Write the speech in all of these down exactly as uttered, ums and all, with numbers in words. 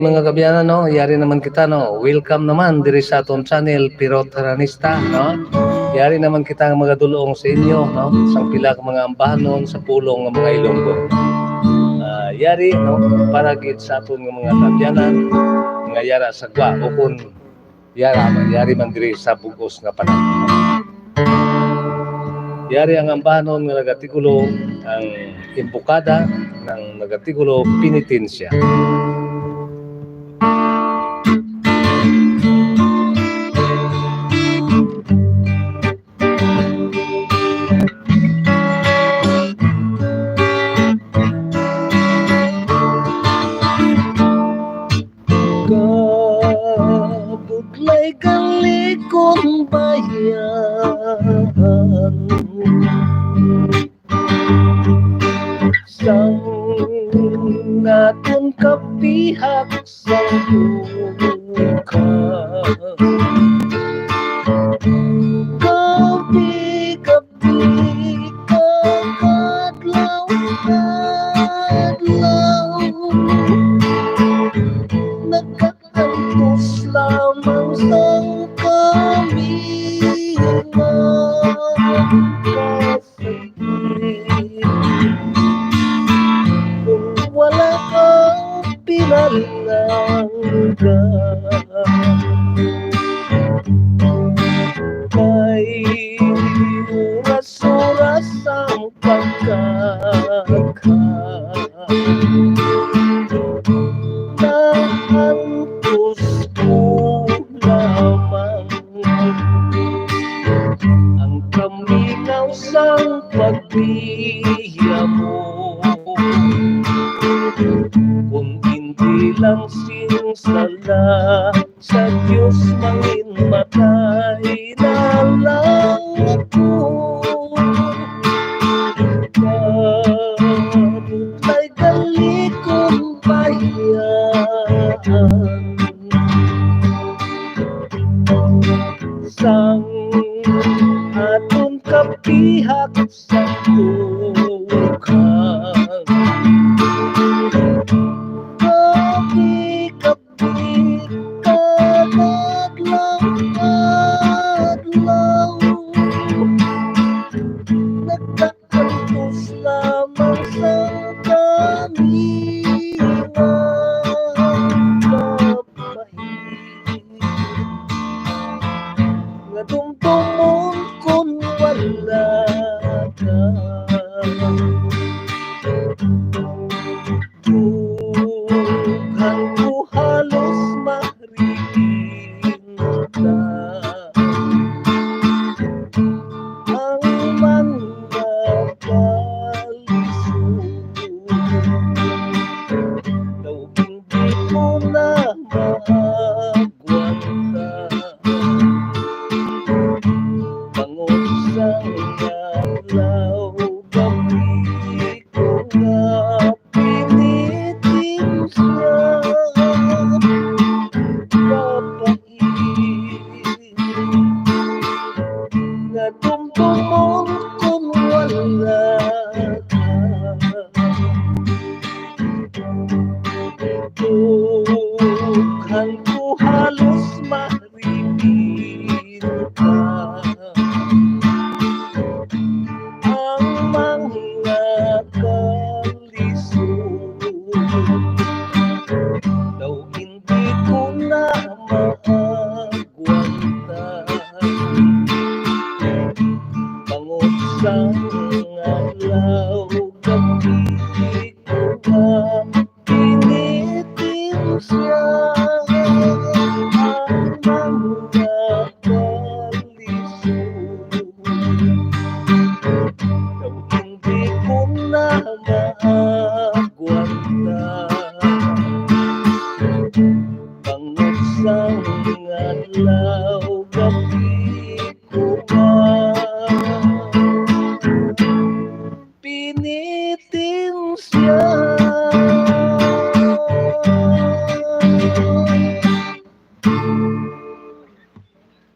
Mga kabyanan, no, yari naman kita, no. Welcome naman diri sa aton channel, Pirot Haranista, no. Yari naman kita nga magadulong sa inyo, no, sang pila ka mga ambahanon sa pulong nga mga Ilonggo. Ah, yari, no, para gid sa aton nga mga kabyanan nga yara sa gwa, o kun yara, yari man diri sa bug-os nga panahon. Yari ang ambahanon nga nagatigulo ang imbokada, ang nagatigulo penitensya. Kabudlay kalikon bayan, sang aton kapihak sang duka. Gabi, gabi, kag adlaw, adlaw, nagaantos lamang sang kamingaw. Kung wala ang pinalangga, kay oras-oras ang pagkakha. Naantos ko lamang ang kamingaw sang pagbiya mo, kun indi lang sing sala sa Dios, manginmatay na lang ako. Kabudlay kalikon bayan, sang aton kapihak sa dugang. Gabi, gabi, kag adlaw, adlaw, nagaantos lamang sang kamingaw. Kapahi nga dumdumon kon wala ka. Dughan ko halos marinta ang mga kalisod. Daw hindi ko na maagwanta. Bangod sang adlaw, gabi ko nga pinitensya. Kapait nga dumdumon kon wala ka. Dughan ko halos marinta ang mga kalisod. Daw hindi ko na maagwanta. Bangod sang adlaw, gabi ko nga pinitensya ang mga kalisod. Daw hindi ko na maagwanta. Bangod sang adlaw, gabi ko nga pinitensya.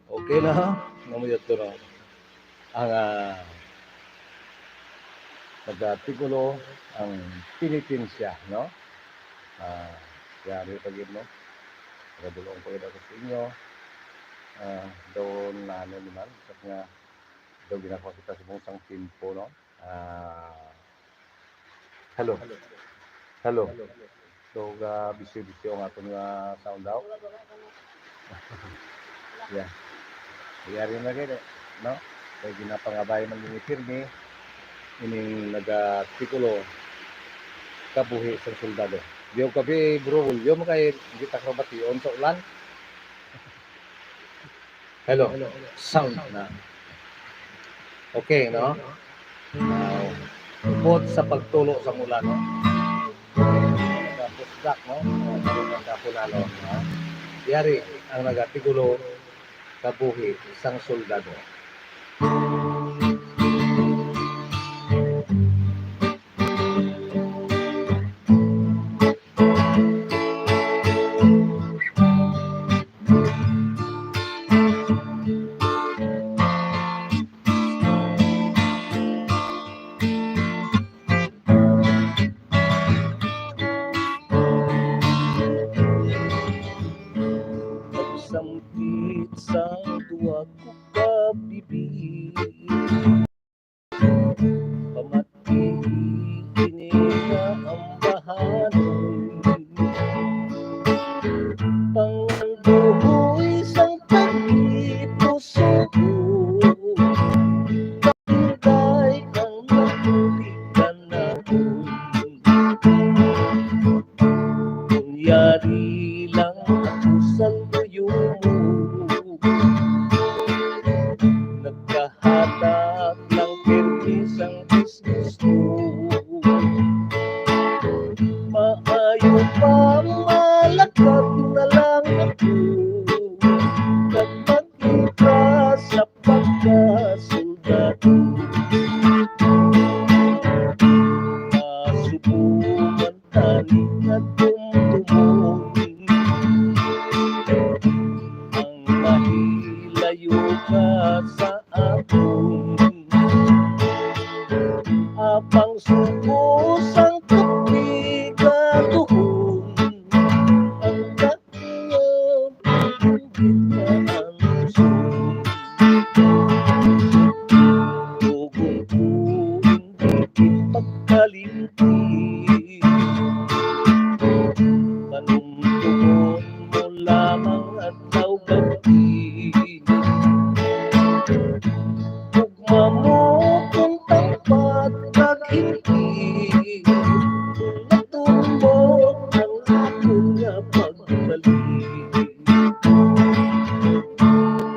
Okay na, ha? Namuyot ko na. Ang, ah, nag-artikulo ang penitensya, no? Ah, Yari pa gyud, no? Nagadulo ko gyud ako sa inyo. Ah, doon na ano naman, sa nga daw ginakuha kita sa mong sang tempo, no? Ah, hello. Hello. So, ga busy-busy ang aton nga sound daw. Yeah. Yari na gid, no? Kay ginapangabay man ni Pirmi ining nagatikulo, Kabuhi sang Soldado. Diyo kabi, bro, Julio, mo kay kita krabation sa ulan. Hello. Sound na. Okay, no? Now, upod sa pagtulo sang ulan, no? Tapos dak, no? Tapos lalo, no? Yari ang nagatikulo, Kabuhi sang Soldado. Pagsampit sa duwa ko ka bibig, pamati ini nga ambahanon. Pangandohoy sang pagkipusuon, kay ang nauli ka na. Kung yari lang ako sa luyo mo, nagkahatag lang pirmi sang disgusto. Maayo pa malakad na lang ako, kag mag-intra sa pagkasoldado. Masubukan tani nga tumtumon ang mahilayo ka sa akon. Apang suko sang kapigaduhon, ang Tugon ko hindi pagkalimti. Panumtugon mo lamang adlaw gab-i. Ug mamukon tangpad kag hindi. Natumbok ang akon nga pagbalik.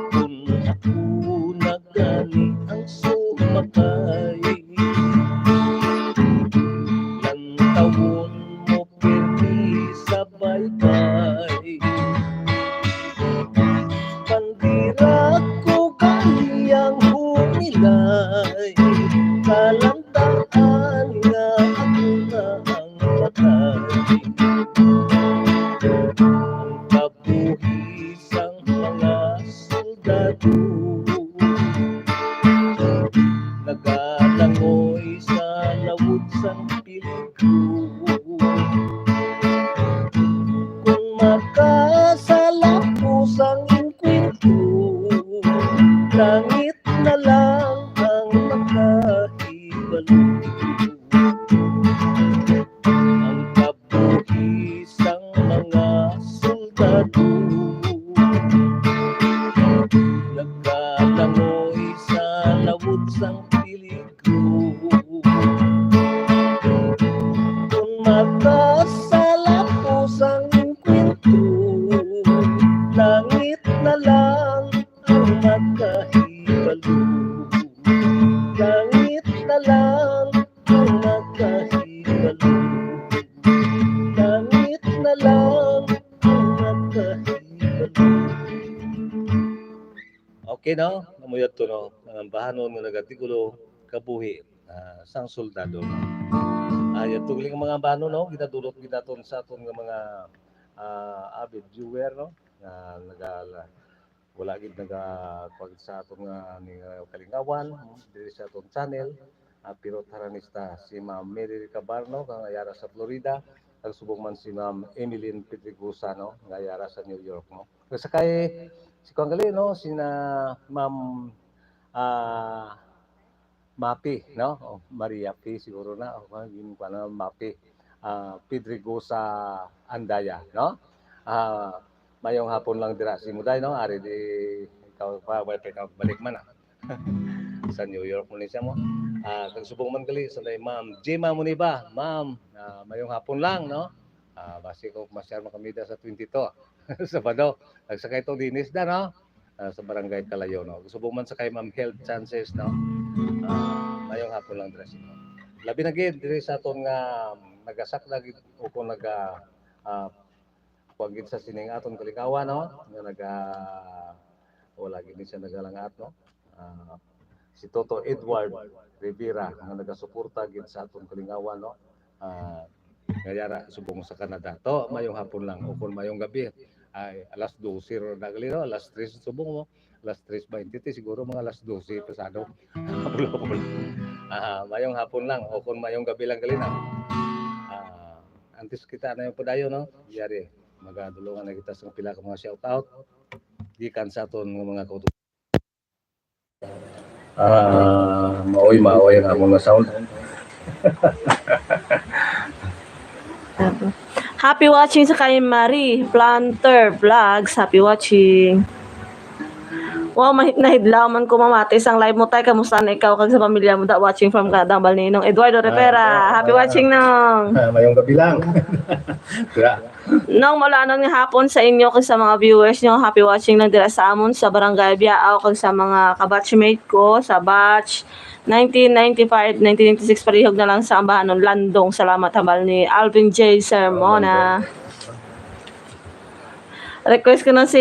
Kun ako na gani ang sumakay, lantawon mo pirmi sa baybay. Pandirak ko gani ang humilay, kalantaan nga ako na ang patay. Ang kabuhi sang mga soldado nagalangoy sa lawod sang piligro. Kung makasalapo sang engkwentro, langit na lang ang makahibalo. Ang kabuhi sang mga soldado nagkalangoy sa lawod sang piligro. Kung makasalapo sang engkwentro, langit na lang ang makahibalo. Langit na lang ang makahibalo. Langit na lang ang makahibalo. Okay, no? Amo yadto, no? Ang ambahanon nga nagatikulo, Kabuhi, ah, sang Soldado. Ah, yadto gali nga mga ambahanon, no? Ginadulot gid naton sa aton nga mga, ah, avid viewer, no? Nga naga-, wala gid naga-, kuwan sa aton nga ni, ah, kalingawan, no? Diri sa aton channel, ah, Pirot Haranista, si Ma'am Mary Ricabar, no? Kang yara sa Florida, Kag subong man si Ma'am Emeline Pedregosa, no, nga yara sa New York, no. Kag sa kay, si kuwan gali, no, sina Ma'am, ah, Mapi, no? O, Maria P siguro na, o, kuwan, yun, kuwan na, Mapi, ah, Pedregosa Andaya, no? Ah, mayong hapon lang dira si Muday, no? Ari di ikaw pa, way pa ikaw balik man, ah. Sa New York mo ni siya mo. Ah, kag subong man gali sa Ma'am Gemma Muniba, ma'am, ah, mayong hapon lang, no? Ah, basi ko masyar makamida sa twenty-two. Sabado, nagsakay to dinis da, no? Ah, sa Barangay Kalayo, no? Subong man sa kay Ma'am Health Chances, no? Ah, mayong hapon lang dira sa inyo. Labi na gid diri sa aton nga nagasak na gid o kung naga, ah, kuwan gid sa sining aton kalingawan, no? Nga naga, wala gid ni siya nagalangat, no? Ah, si Toto Edward Rivera nga nagasuporta gid sa aton kalingawan, no? Ah, nga yara subong sa Canada. To, mayong hapon lang o kung mayong gabi. Ay, alas dose ra na gali, no? Alas tres subong mo. Alas tres baynte, ti siguro mga alas dose pasado. Hapon-hapon. Ah, mayong hapon lang o kung mayong gabi lang gali na. Ah, antes kita na yung padayon, no? Yari, magadulungan na kita sa pila ka mga shout out gikan sa aton nga mga kautuban. Ah, maoy, maoy ang among nga sound. Happy watching sa kay Marie Planter Vlogs. Happy watching. Wow, mahi- nahidlaw man ko mamati sang live mo, tay. Kamusta na ikaw kag sa pamilya mo da? Watching from Canada, Balninong Eduardo Rivera. Happy watching, Nong. Ah, mayong gabi lang. Dira. Nong, maulanon nga hapon sa inyo kag sa mga viewers nyo. Happy watching lang dira sa amon sa Barangay Biao kag sa mga kabatchmate ko sa batch nineteen ninety-five, nineteen ninety-six, palihog na lang sa ambahanon Landong. Salamat, hambal ni Alvin J Sermona. Request ko na si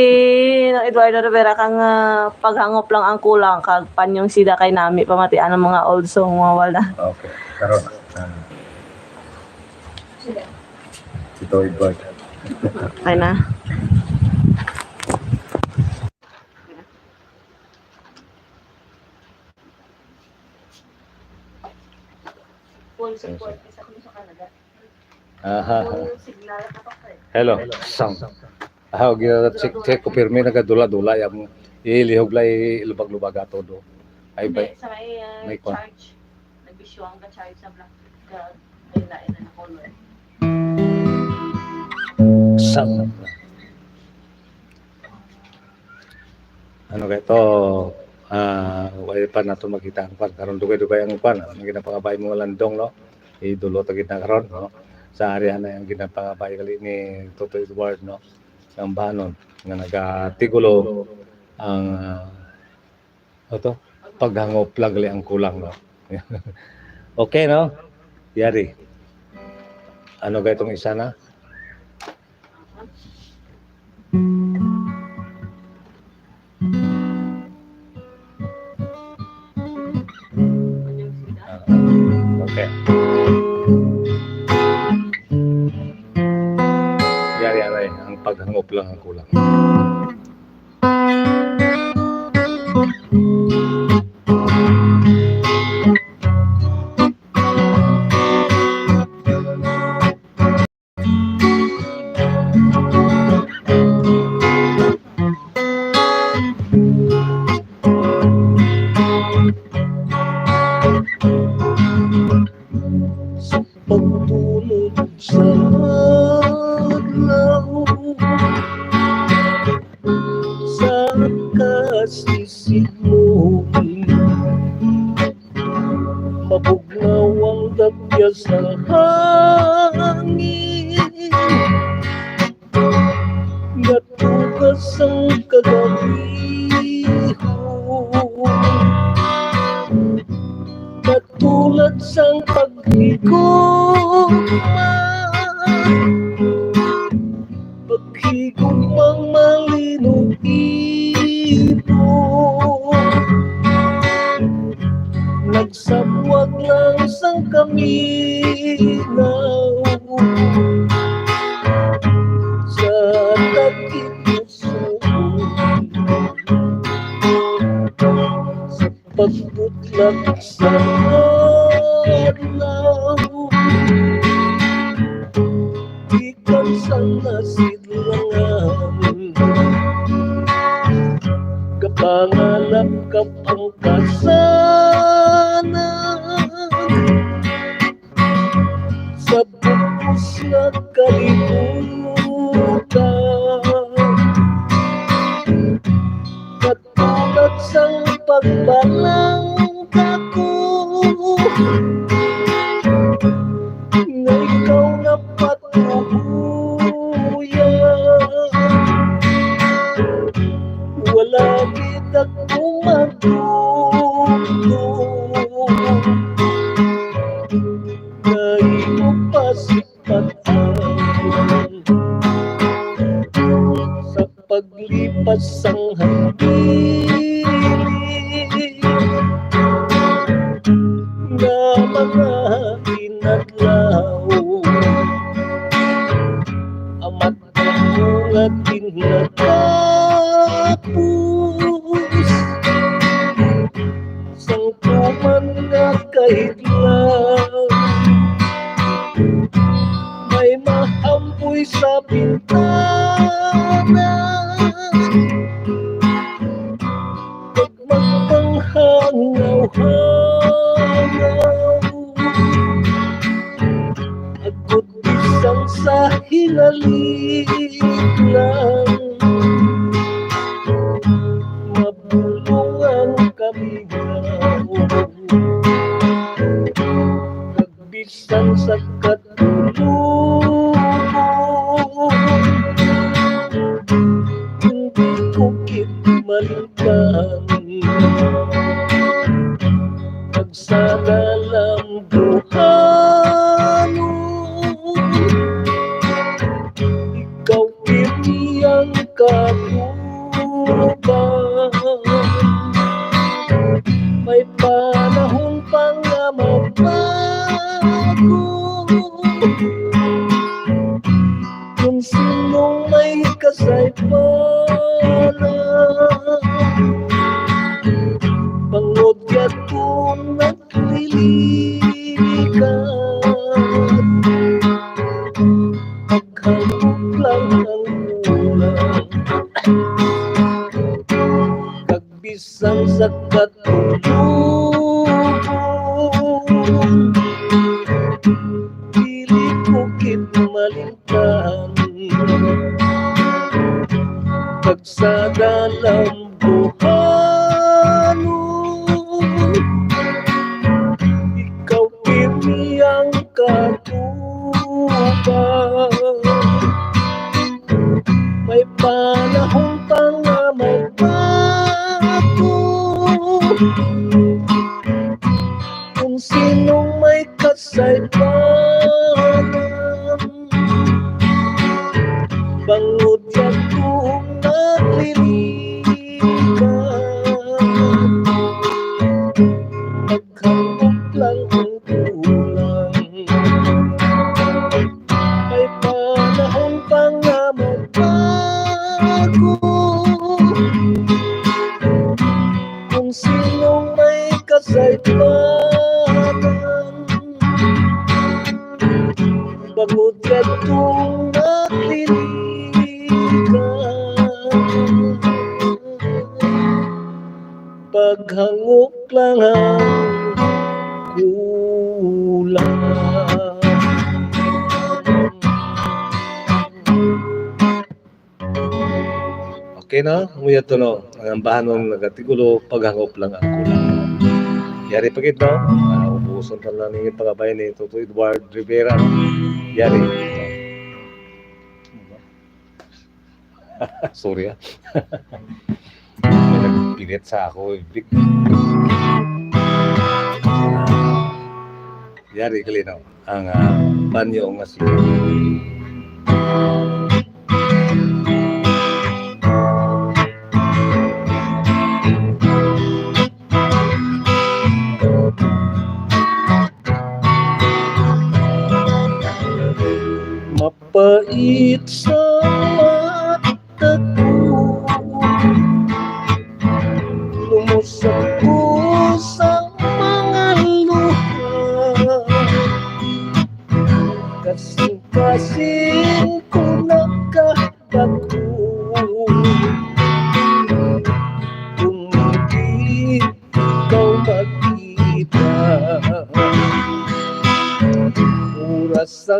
Nong Eduardo Rivera kang, ah, paghangop lang ang kulang kag panyong sida kay nami pamatian ang mga old song, mga wala. Okay. Karon. Ah. Ito, Edward. Ay na. Full support. Isa ko sa Canada. Aha. Full signal ka pa, sir. Hello. Sound. Ah, og check, check ko pirmi nagadula-dula yang ilihog lay lubag-lubag ato do. Ay ba? Hindi, sa may, uh, May kwan. Charge. Nagbisyo ang ka-charge sa black. Ka, ay, lain na color. Sound. Ano kay to? Ah, wala pa nato makita ang kwan. Karon dugay-dugay ang kwan. Ang ginapangabay mo Landong, no? Idulot ang kita karon, no? Sa area na ang ginapangabay gali ni Toto Edward, no? Ang banon nga nagatigulo ang, ah, ato, paghangop lang gali ang kulang, no? Okay, no? Yari. Ano kay itong isa na? Ah, okay. Yari, aray, ang paghangop lang ang kulang. Sa pagtulog sa adlaw, sa kasisig mo, mabugnaw ang dapya sa hangin. Nagbukas ang kagabi, katulad sang paghigugma. Paghigugmang malino-ino, nagsabwag lang sang kaminaw sa tagipusoon. Sa pagbutlak sa adlaw, Kapangkasanan sa bug-os nga kalibutan, katulad sang pagbalangga ko nga ikaw napatuloyan. Wala gid ako madungdong nga imo pasipatan sa paglipas sang hambili nga mga inadlaw. Amat ako nga ginatapos sang tuman nga kahidlaw. May maampoy sa bintana, kag magpanghangaw-hangaw. Agod bisan sa hinalit lang, mabulong ang kamingaw. Kag bisan sa katulog, hindi ko gid malimtan. Kag sa kalambuhanon, ikaw gid ang katubang. May panahon pa nga magbago, kung sinong may kasaypanan. Bangod yadto naglilikat, paghangop lang ang kulang. Kag bisan sa katulog, dili ko gid malimtan. Kag sa kalambuhanon, ikaw kini ang katubang. May panahon pa nga magbago, kung sinong may kasaypanan. Bangod yadto naglilikat, paghangop lang ang kulang. May panahon pa nga magbago, kung sinong may kasaypanan. Bangod yadto naglilikat, paghangop lang ang kulang. Okay, no? Amo yadto, no? Ang ambahanon nagatigulo, paghangop lang ang kulang. Yari pa gid, no? Ah, ubuson pa lang ninyo pangabay ni Toto Edward Rivera. Yari. Sorry, ah. May nagpilit sa ako, eh. Big. Yari, kalinaw. Ang, ah, banyo nga siya. Mapait sa mata ko, lumusot ko sa mga luha. Kasing-kasing ko nagkadato, kung hindi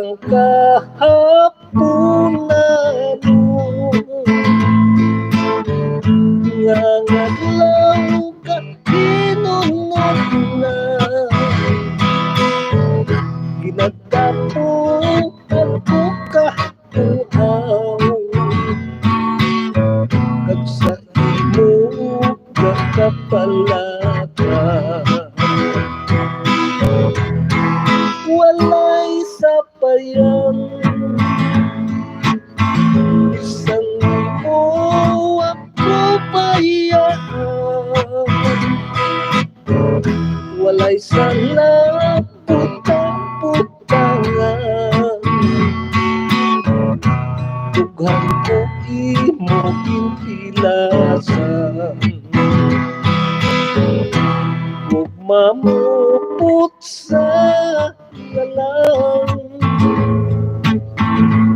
Kahapunan nga ngadlaw ka hinunot na, ginatapuan ko ka uhaw, kag sa imo kapalaka walay sapayan. Bisan imo ako pahiyaan, walay sala putang-putangan. Dughan ko imo gintilasan, ug mamupot sa na lang,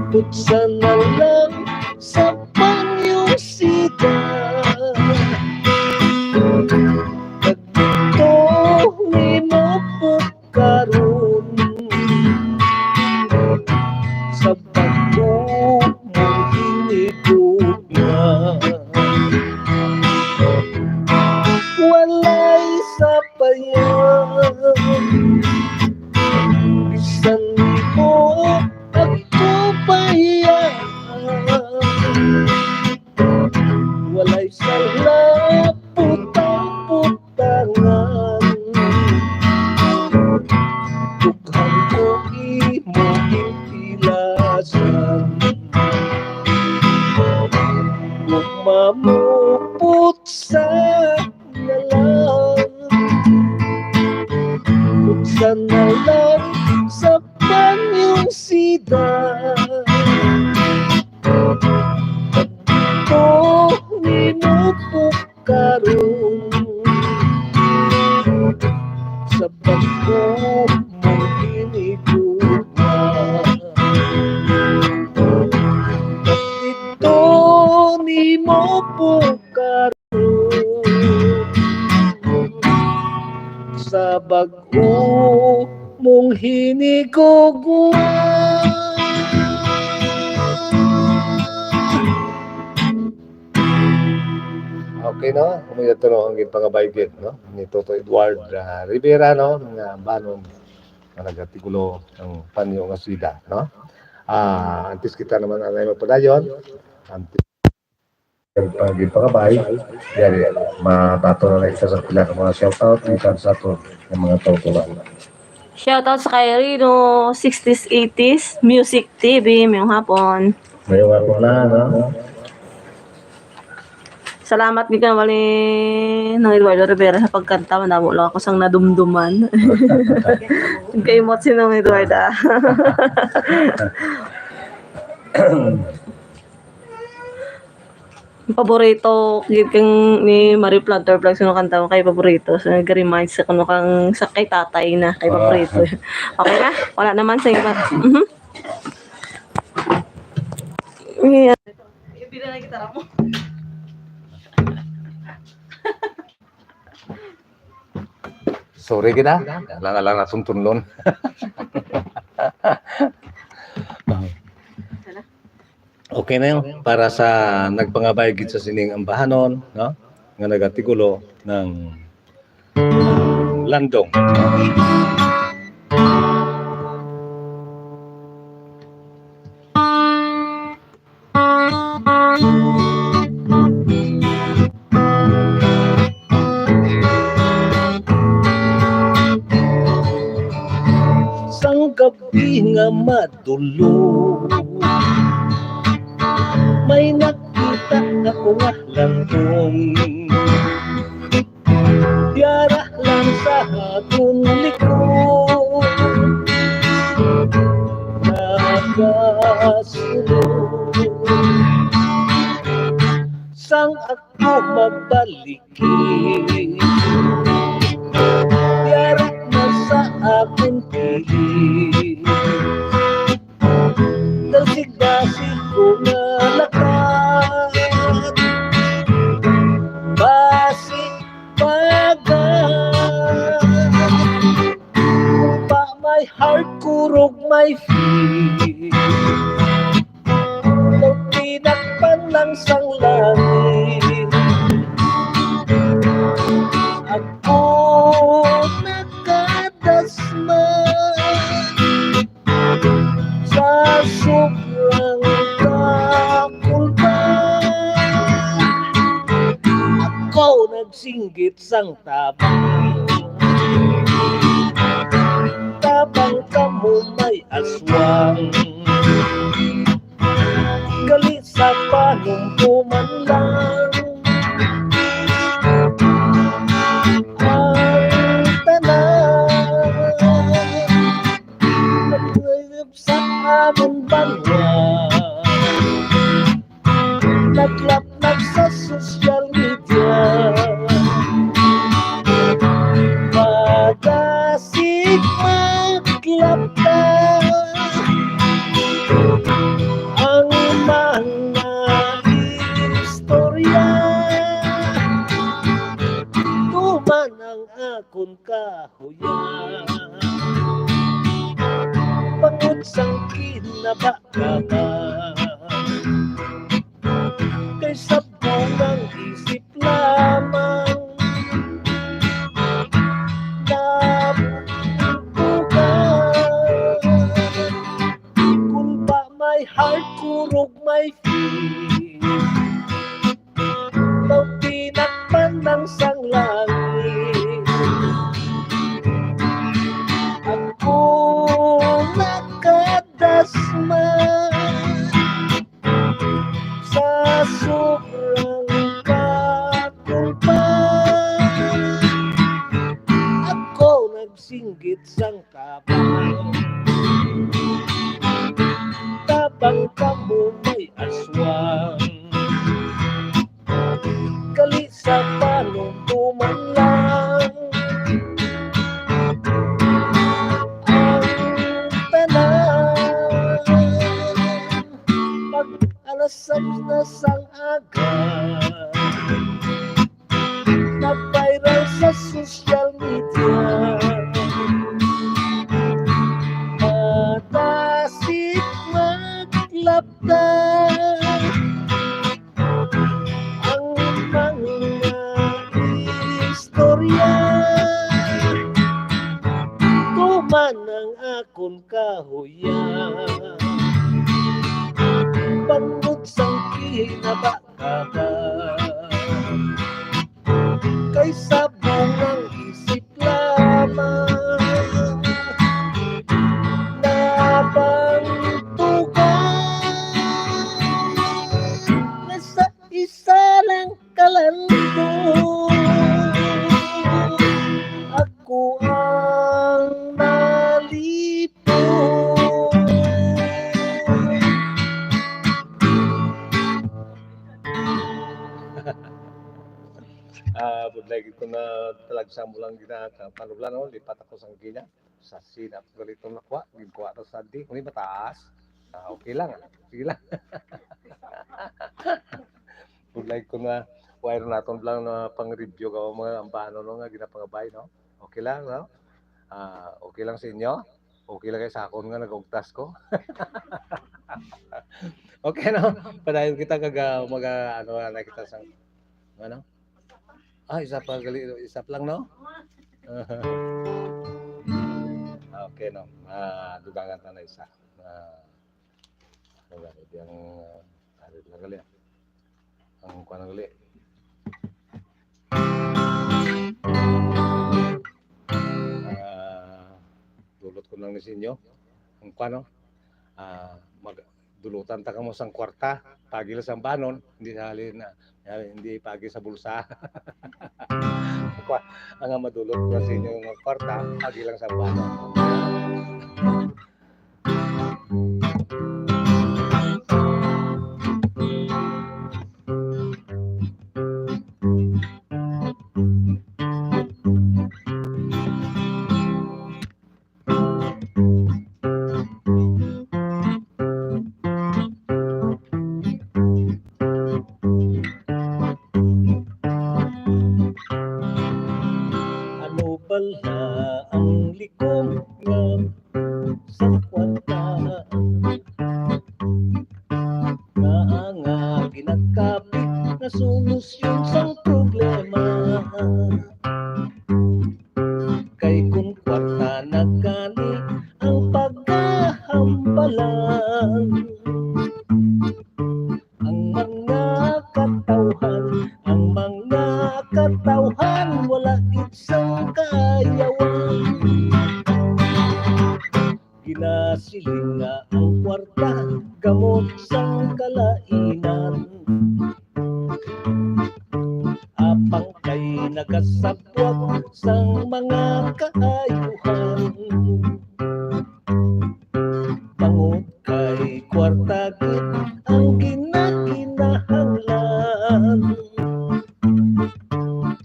putsa na lang sa pangyusida. Nagto nimo po karon sa bag-o mong hinigugma. Walay sapayan, bisan mo ako pahiyaan. Walay sala putang-putangan, dughan ko imo gintilasan, ug mamupot sa na lang, putsa na lang sa pangyusida. Pagto nimo po karon sa bag-o mong hinigugma. Pagto nimo po karon sa bag-o mong hinigugma. Okay, no? Kamo ito, no, ang ginpangabay gid, no, ni Toto Edward, ah, Rivera, no, nga ambahanon nga nagatigulo ang panyo nga sida, no? Ah, antes kita naman anay magpadayon, antes ang pagpangabay, yari, mabato na lang isa sa pila ka mga shoutout, bisan sa ato ng mga tautulan. Shoutout sa kay Rino, sixties, eighties, Music T V, mayong hapon. Mayong hapon na, no? Salamat gid ka naman ni Nong Eduardo Rivera sa pagkanta. Madamo lang ako sang nadumduman. Kaimot si Nong Eduardo. Paborito gid kang ni Marie Planter Vlogs, no, kanta mo kay paborito. So, nag-remind sa kuno kang sa kay tatay na kay Ah. paborito. Okay na? Wala naman sa iba. Mhm. Yeah. Yung bila na gitara mo. Sorry kita. Alang-alang na suntunlon. Okay na yun. Para sa nagpangabay gid sa sining ambahanon, no? Nga nagatigulo ng landong. Sang gabi nga madulo, may nakita ako nga landong. Diara lang sa akon likod, nakasulod. Sang ako mabaliki, diara na sa akon piling. Dasig-dasig ko nga lakat, basig pagat. Pa my heart, kurog my feet. Daw tinakpan lang sang langit. Ako nakadasma sa sobrang kakulba. Ako nagsinggit sang tabang. Tabang kamo may aswang. Gali sa panumtuman lang ang tanan. Nagwayab sa amon banwa. Naglaplag sa social media. Madasig maglapta ang mga istorya. Tuman ang akon kahuyan. Bangod sang kinabakaba, kay sa bungang isip lamang nabubugan. Kung ba may heart, kurog may feet, daw tinakpan lang sang langit. Ako nakadasma sa sobrang kakulpa. Ako nagsinggit sang tabang. Tabang kamo may aswang. Gali sa panumtuman lang ang tanan. Pag alas sais na sang aga, nag-viral sa social media. Madasig maglapta ang mga istorya. Tuman ang akon kahuyan. Bangod sang kinabakaba, kay sa bungang isip lamang nabangtugan. Nga sa isa lang kalanto, ako ang nalipong. Ah, budlay gid ko na talagsang mo lang gina-, ka-, panublan, no? Lipat ako sa Kenya. Sa sinat ko dito nakuha, ginkuha na sa di. Kung mataas, ah, okay lang, ah. Sige lang. Budlay ko na, wire naton lang na pang-review ka mga ambano, no, nga ginapangabay, no? Okay lang, no? Ah, okay lang sa inyo? Okay lang kay sa akon nga nag-ugtas ko. Okay, no? Padayon kita kag, ah, mag, ah, ano na kita sang, ano? Ah, isa pa gali, isa pa lang, no? Okay, no? Ah, dugangan ta na isa. Ah, ano ba? Di ang, ah, ano na gali? Ang kuwan na gali. Ah, dulot ko lang ni sa inyo. Ang kuwan, no? Ah, mag-, dulutan ta kamo sang kwarta, pagi lang sa ambanon, hindi halin na, hindi pagi sa bulsa. Kwa-, ang madulot ko sa inyo nga kwarta, pagi lang sa ambanon. Ano bala ang likom nga sa kwarta? ginakapit nga solusyon sang problema. Kay kun kwarta na gani ang pagkahambalan, ang mga katawhan, ang mga katawhan wala gid sang kaayawan. Ginasiling nga ang kwarta gamot sang kalainan, apang kay nagasabwag sang mga kaayuhan. Bangod kay kwarta gid ang ginakinahanglan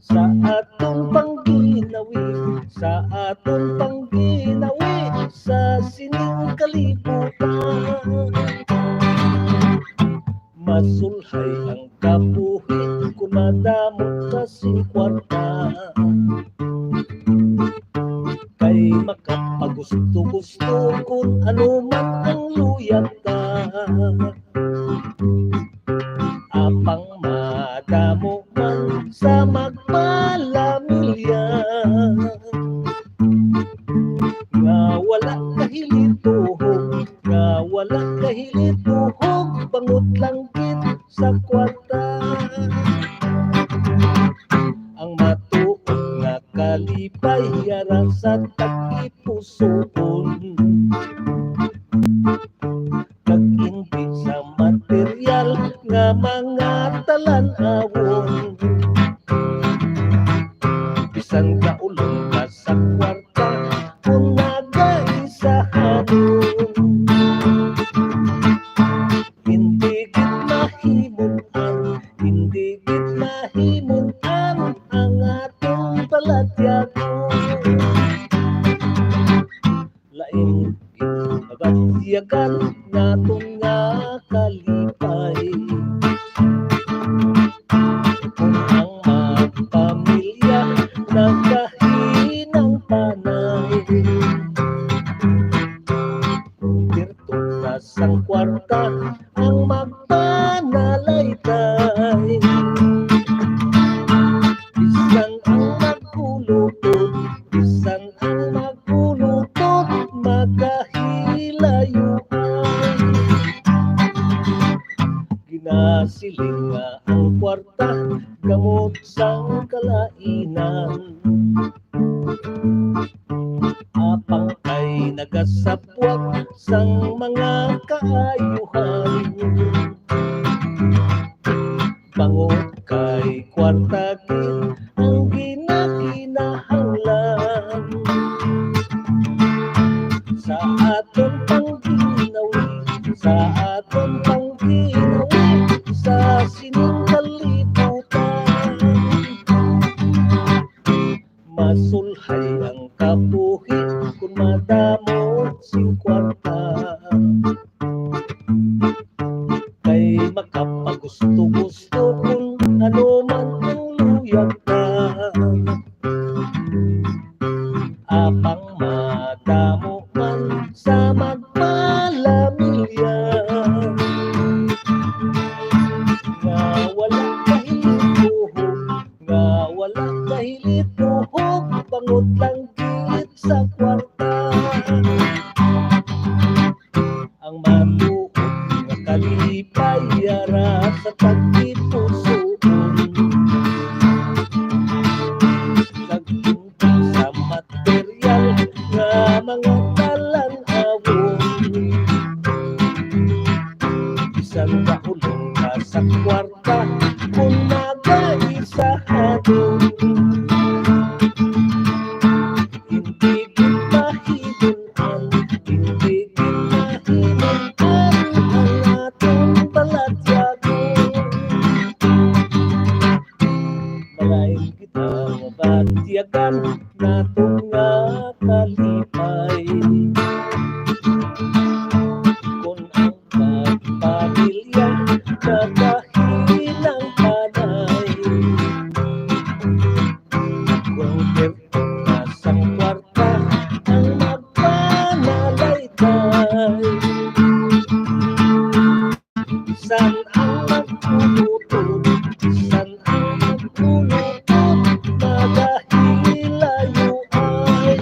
sa aton pangginawi, sa aton pangginawi sa sining kalibutan. Masulhay ang kabuhi kun madamo ka sing kwarta. Kay makapagusto-gusto kun ano man ang luyag ta. Apang madamo man sa magpalamilya nga wala kahilituhog, nga wala kahilituhog, bangod lang gid sa kwarta. Ang matuod nga kalipay yara sa tagipusoon. Kag indi sa material nga mga talan-awon. Bisan kaulong ka sa kwarta, kung nagaisahanon, hindi gid mahimon-an, hindi gid mahimon-an ang atong balatyagon. Lain gid mabatyagan naton nga kalipay. Kung ang magpamilya nagahinang panay, pirto na sang kwarta ang magpanalaytay. Bisan ang magkulutod, bisan ang magkulutod, makahilayo ay. Ginasiling nga ang kwarta gamot sang kalainan, apang kay nagasabwag sang mga kaayuhan. Bangod kay kwarta gid ang ginakinahanglan sa aton pangginawi, sa aton pangginawi sa sining kalibutan. Masulhay ang kabuhi kun madamo sing kwarta. Kay makapagusto-gusto kun ano man ang luyag ta. Apang madamo man sa magpalamilya nga wala kahilituhog, nga wala kahilituhog, bangod lang gid sa kwarta. Ang matuod nga kalipay yara sa tagipusoon. Naghinti sa material nga mga talan-awon. Bisan kaulong ka sa kwarta, kung nagaisahanon, hindi gid mahimon-an, hindi gid mahimon-an ang atong balatyagon. Malain kita mabatyagan naton nga kalipay. Kung ang pagpamilya nagahinang panay, kung pirto na sang kwarta ang magpanalaytay. Bisan ang Utod, san ang magkulutod, magahilayo ay.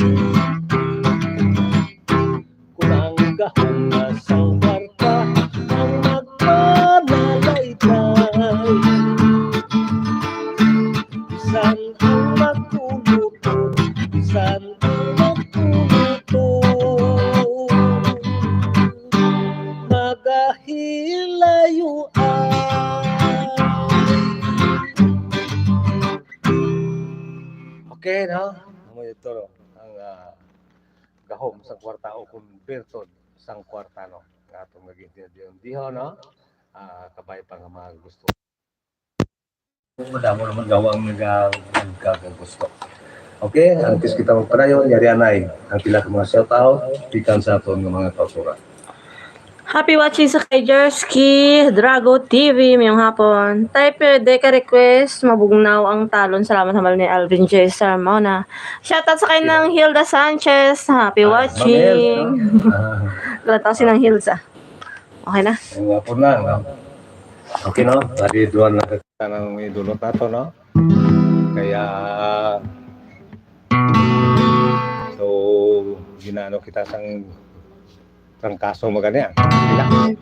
Kunang gahom na sang kwarta ang magpanalayday. Bisan ang magkulutod, bisan ang magkulutod, magahilayo ay. Okay, no? Amo ito, no? Ang, ah, gahom sang kwarta o converted sang kwarta, no? Nga atong nag-, no? Ah, kabay pa nga mga gusto. Madamo naman gawang naga-, nagkakagusto. Okay, antes kita magpadayon, yari anay ang pila ka mga shout out gikan sa aton nga mga kauturan. Happy watching sa kay Jersky Drago T V, mayong hapon. Tay, pwede ka request, Mabugnaw ang Talon. Salamat, hambal ni Alvin J Sarmona. Shoutout sa kay Nang Hilda Sanchez. Happy watching. Lataw si Nang Hilda. Okay na? Ang hapon na, no? Okay, no? Tadi duwan na ka nang idulot nato, no? Kaya, so, ginano kita sang trangkaso mo gani, ah. Sila.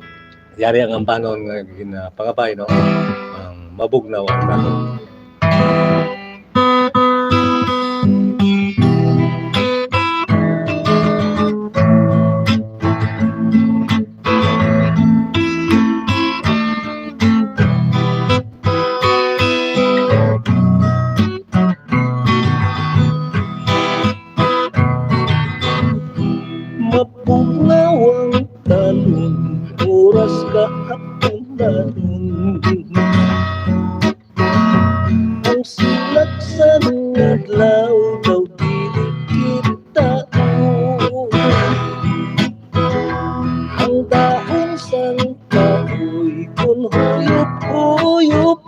Yari ang ambanon nga ginapangabay, no? Ang mabugnaw ang tanom. Mabugnaw ang talon, oras ka hapunan. Ang silag sang adlaw daw dili kita. Ang dahon sang kahoy kun huyop-huyop.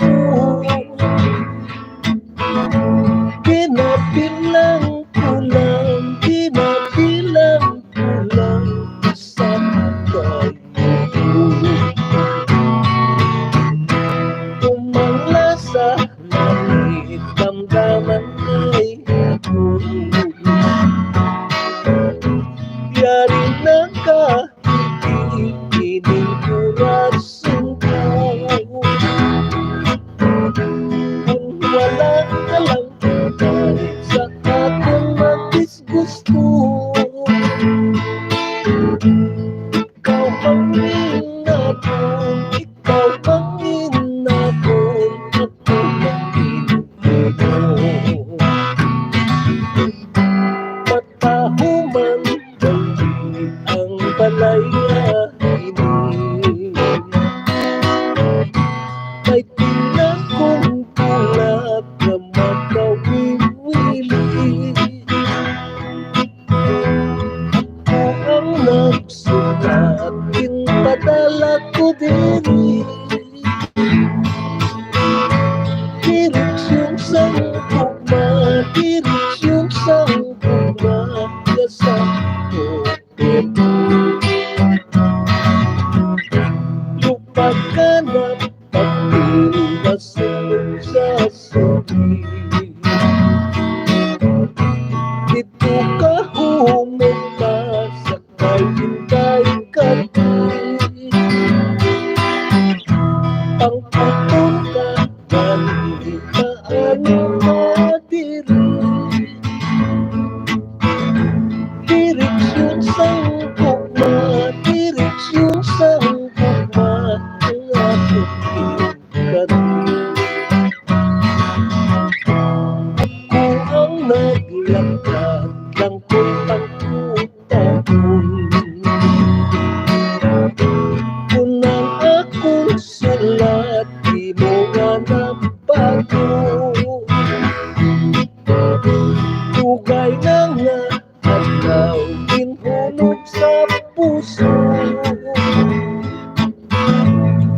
Pinapilang ko lang, pinapilang ko lang sa atay. Umangla sa langit, damdaman kay ako. Yari na ka, hindi ining oras ko. Kung wala ka lang sa akong magdisgusto, ikaw ang inakon, ikaw ang inakon, ako ang inuulo. Matahuman dali ang balay nga ini. May tinakong bulag nga makawiwili. Ako ang nagsulat, ginpadala ko diri. Direksyon sang gugma, direksyon sang gugma, ya sa Lupa ka na, papel, basilog sa suki. Dito ka humugpa sa kahintay ka. Pangputol ka, manita, ano na diri? Direksyon sang gugma, direksyon sang gugma, ang akon ginkanan. Ako ang naglakad lang kung pagkutahon. Kung ang akong sulat, di mo nga nabago. Dugay na nga adlaw, ginhumog sa puso.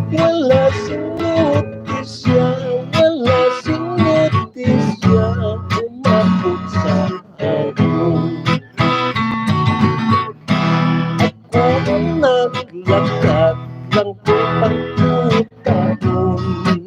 Wala sing notisya, wala sing notisya, umabot sa ako. Ako ang naglakad lang kung pagkutahon.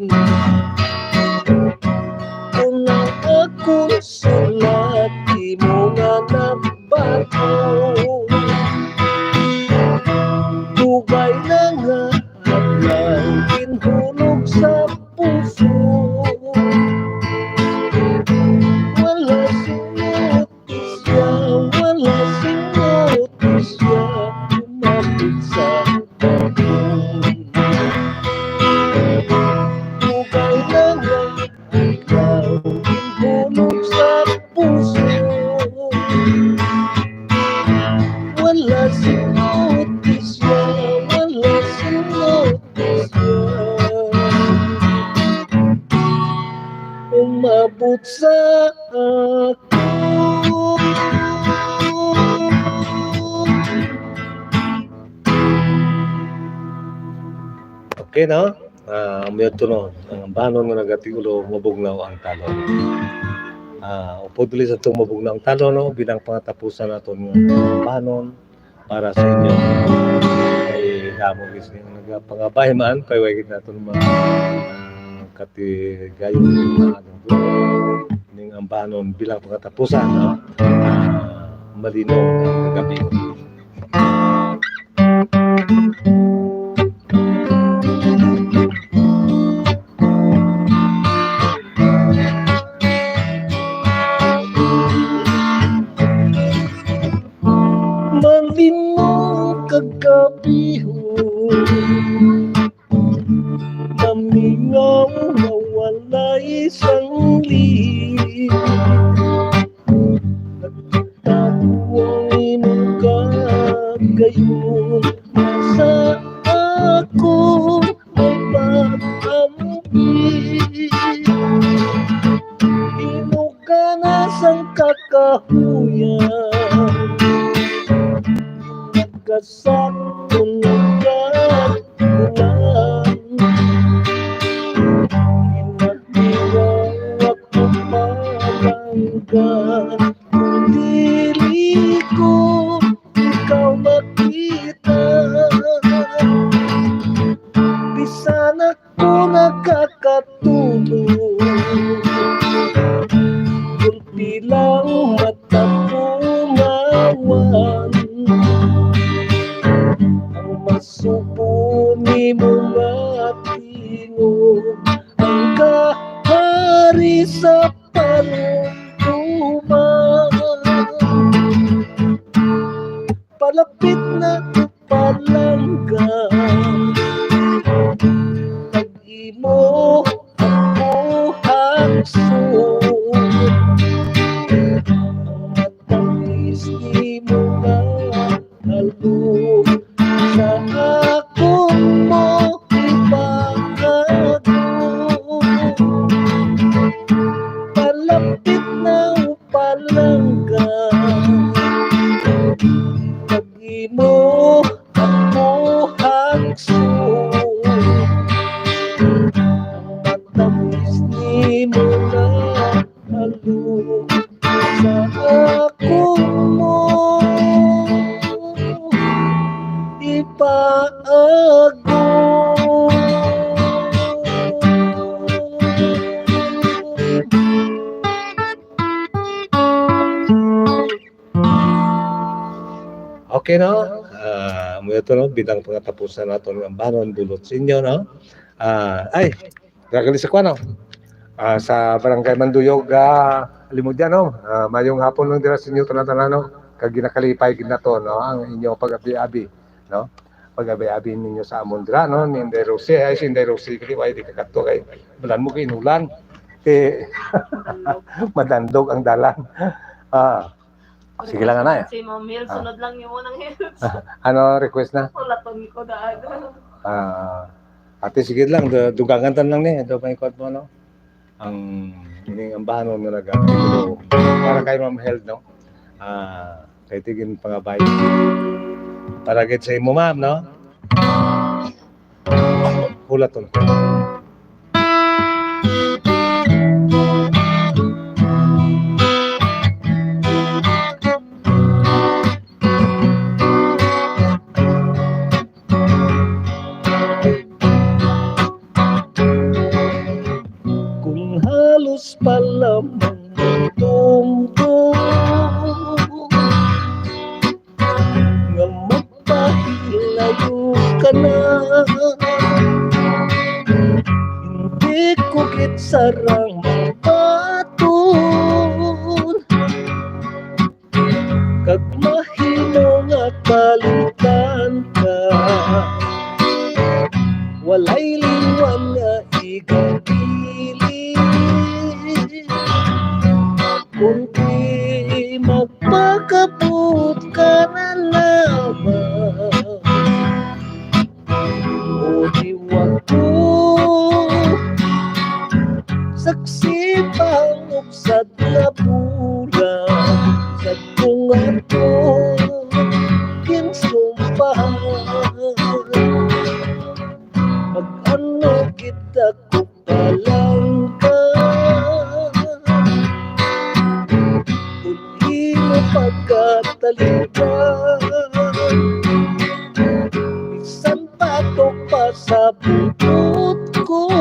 Maabot sa ako. Okay, no? Ah, ang miyot to, no? Ang ambanon nga nagatigulo, mabugnaw ang talon. Ah, upod dili sa itong mabugnaw ang talon, no? Bilang pangatapusan naton nga ambanon para sa inyo. Ay, damo gid sila nagapangabay man, kay way gid naton mga, ah, katigayon, mga ano, ning ambanon bilang pangatapusan, no? Ah, malinaw nga kagabi. Malinaw kagabihon, mamingaw nga walay sanglit. Nagtago ang imong kagayon sa ako may pag-ambi. Imo ka na sang kakahuyan. Nagkasakto na ka ulan. Ginatiwag ako palangga. Dili ko ikaw makita. Bisan ako nakakatulog, gulpi lang mata ko mawan. Ang masubo nimo nga tingog, ang kahari sa panumduma. Palapit na palangga, pag-imo ako hangso. Ang matamis nimo nga halong sa akong mo ipangako. Palapit na palangga, pag-imo ako hangso. Ang matamis nimo nga halong sa akong mo ipaagom. Okay, no? Ah, amo ito, no? Bilang pangatapusan naton nga ambanon, bulot sa inyo, no? Ah, ay, grabe sa kuwan, no? Ah, sa Barangay Manduyog, ah, Limudyan, no? Ah, mayong hapon lang dira sa inyo tanan-tanan, no? Kag ginakalipay gid nato, no? Ang inyo pag-abi-abi, no? Pag-abi-abi ninyo sa amon dira, no? Ni Inday Rosie, ay, si Inday Rosie, kadi, ay, di kakadto kay balan mo kay inulan. Kay madandog ang dalan. Ah, sige lang, anay. Si Ma'am Hel, ah, sunod lang yung unang Hel. Ano request na? Ulaton ko daan. Ah, ate, sige lang, du-, dugangan tan lang ni, do may kuwan mo, no? Ang ining ambanon nga nag-, para kay Ma'am Hel, no? Ah, kay tigin pangabay. Para gid sa imo, ma'am, no? Hulaton ko. Kung halos pa lamang matumbo nga magpahilayo ka na, hindi ko gid sarang mabaton. Kag mahimo nga kalimtan ka, walay liwan nga igabilin. Kung di magpakabot ka na lamang, o di wag ko saksi Ibang uksad nga bulan sa kung ato ginsumpahan. Mag-ano kita kung palangga? Kung imo pagkatalinga, bisan batok pa sa buot ko,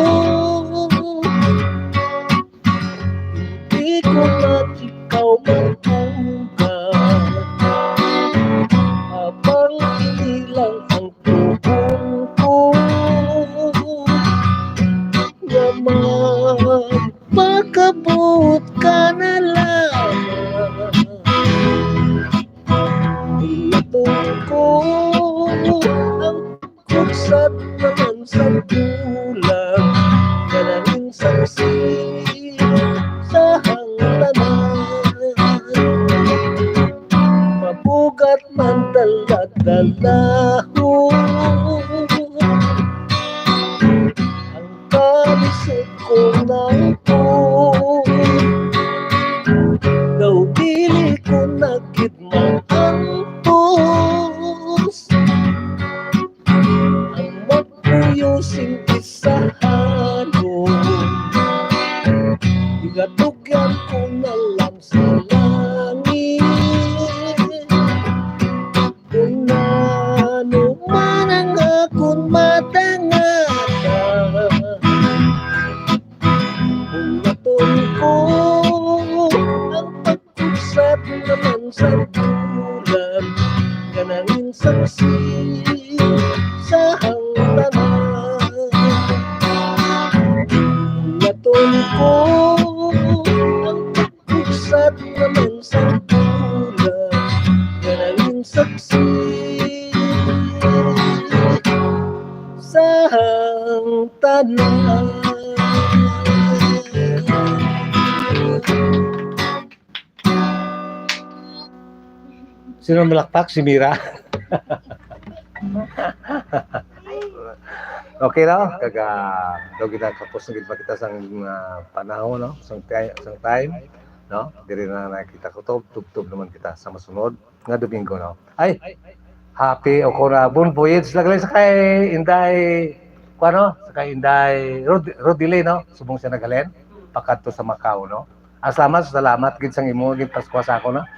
di ko na ikaw magbuga. Habang inilang ang tubong ko, nga magpakabot ka na lang. Iton ko ang kutsat naman sa bulan, kanangin saksi sa hangtanan. Mabugat man dala-dalahon ang kalisod ko nang ko. Daw dili ko na gid maantos ang magpuyo sing isahanon. Igatugyan ko na lang sa langit. Kung ano man ang akon matangata, kung matun ko ang pagkutsat naman sa bulan, kanangin saksi sa hangtanan. Kung matun ko ang Ugsat naman sa bulan, kanangin saksi sa hangtanan. Sino malakpak? Si Mira. Okay, no? Kag, ah, daw kita, kapos na gid pa kita sang, ah, panahon, no? Sang ti-, sang time, no? Diri na nakita ko to, tubtob naman kita sa masunod nga Domingo, no? Ay, happy o ko na bon voyage lang, lang sa kay Inday, kuan, no? Sa kay Inday Rod-, Rodile, no? Subong siya naghalin pakadto sa Macau, no? Ah, salamat, salamat gid sang imo gid Paskwa sa ako, no?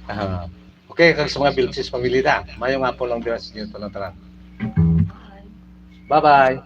Ah, okay, kag sa mga Vilches family ta, mayong hapon lang dira sa inyo tanan-tanan. Bye-bye.